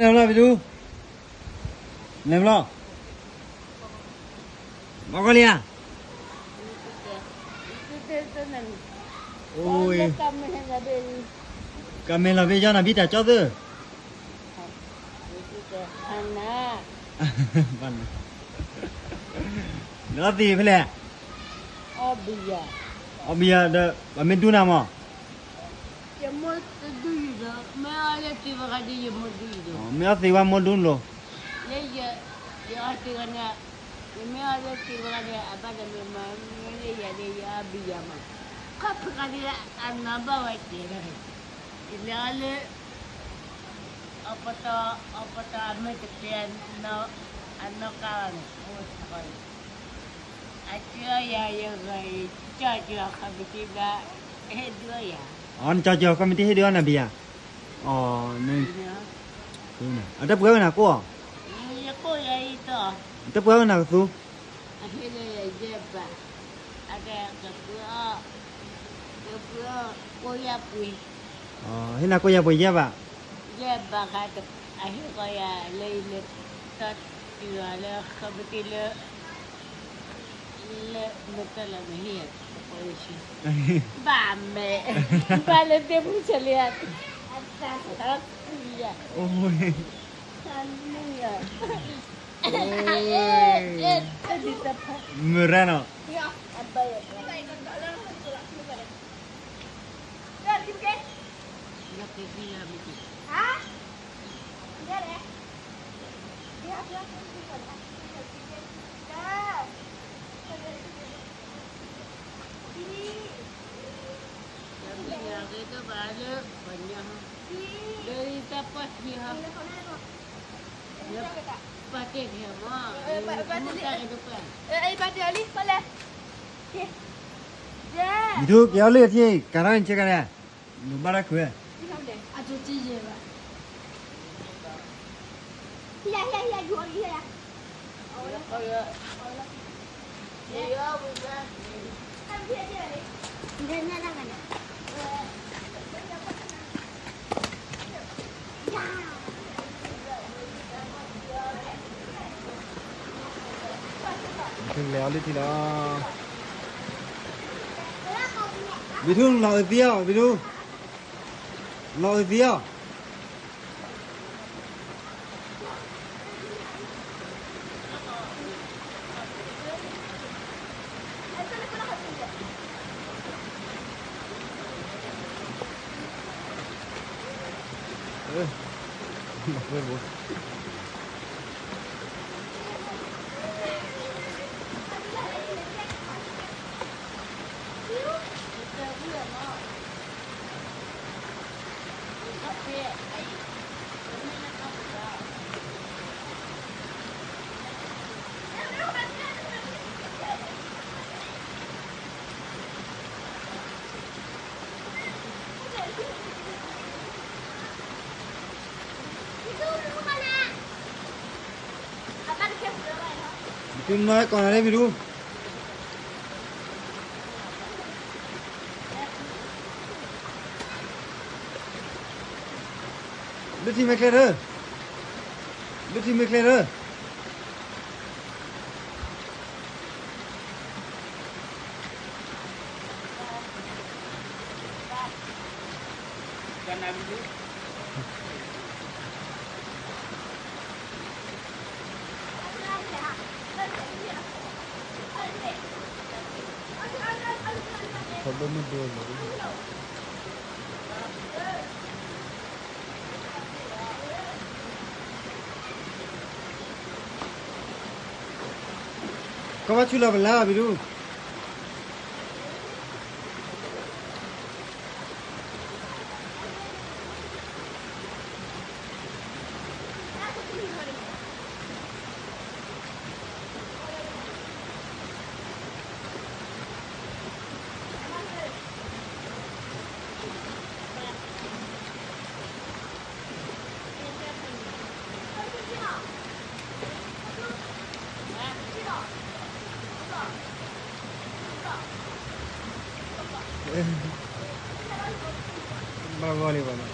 လဲၤဘျီ ပံၤထူ, လဲၤဘျီ, ဘီကီလံဧါ, အိၣ်, ကမဲလီၤဘ့ၣ်ယီနၤ ဘံၣ်တၢ်ကၠီသၢ, နအီသံးဖဲလဲၣ်, အီဘံယၤဒီး ပှၤမ့ၢ်ဒူနၤမး, ယမိၢ်တဒူယၤဒီး မ့ၢ်အီလၢသံးဘၣ်ဃးဒီး ယမိၢ်ဒူယၤဒီး မ့ၢ်အီသံးဝဲမိၢ်ဒူနၤလီၤ, လၢယအီသံးဝဲန့ၣ်, ယမ့ၢ်အီလၢသံးဘၣ်ဃးဒီး အဘၣ်ဒီးမ့ၢ်မၤမ့ၢ်လၢယၤဒီး ယအီဘံယၤမး, ခီဖျိလၢအနီၢ်ဘၣ်ဝဲကဲၤဒီး ယလဲၤအီလၢ အပတီၢ်, အပတီၢ်အမ့ၢ်တကဲၤ အနီၢ်ကါဘၣ်န့ၣ် အိၣ်တခီန့ၣ်, အကၢယၤ ယဂၤအံၤ ကၠီကၠီ committee ဘၣ် ဟဲဒုးအီယၤ, အီ နကၠီကၠီ committee ဟဲဒုးအီနၤဘံယၤ, အီ, အတပှဲၤဝဲနၤကိၣ်အီၤ, ယကိၣ်ယၤအံၤတီၢ်, တပှဲၤဝဲနၤကသူ အဟ့ၣ်လၢယဲၢ်ဘး, အကပှဲၤအီၤ, ကပှဲၤအီၤကိၣ်ယၤပှ့ၤ, ဟ့ၣ်နၤကိၣ်ယၤပှ့ၤယဲၢ်ဘး, ယဲၢ်ဘးဃး, အဟ့ၣ်ဃီယၤလၢယလဲၤတီၢ်တုၤအီၤလၢ committee လၢ လၢမ့ၢ်တၢ်လၢမ့ၢ်ဟ့ၣ်ယၤ, ဘၣ်မဲာ်, ဘၣ်လၢဒ့မုၣ်ဆဲးလံဧါ, အသးသးကွံယၤ, တၢ်လံယၤ, မုၢ်ရၣ်နီၤ, ပှၤတဲခဲမး, ပှၤတဲလံ, ပှၤလဲၣ်, မ့ၢ်ထူက့ၤအီၤလၢထံ, ကၤထီၣ်အံၤဆ့ကၤန့ၣ်, နဘၣ်တၢ်ခွဲး, အတယဲၢ်ဘၣ် လဲၤအီၤလၢထံလီၤ, ဘံထူလီၤအုးသံအီၤ, ဘံထူလီၤအုးသံအီၤ. ဘံထူနီၢ်ဟဲကိးနၤလၢဘံထူ, ဘံထူမ့ၢ်ကျဲထၢ, ဘံထူမ့ၢ်ကျဲထၢ. ကဘၣ်ဆူၣ်လီၤပလၢ်ဘံထူ. ဘၣ်ဂီၢ်လံဘၣ်နီၤ.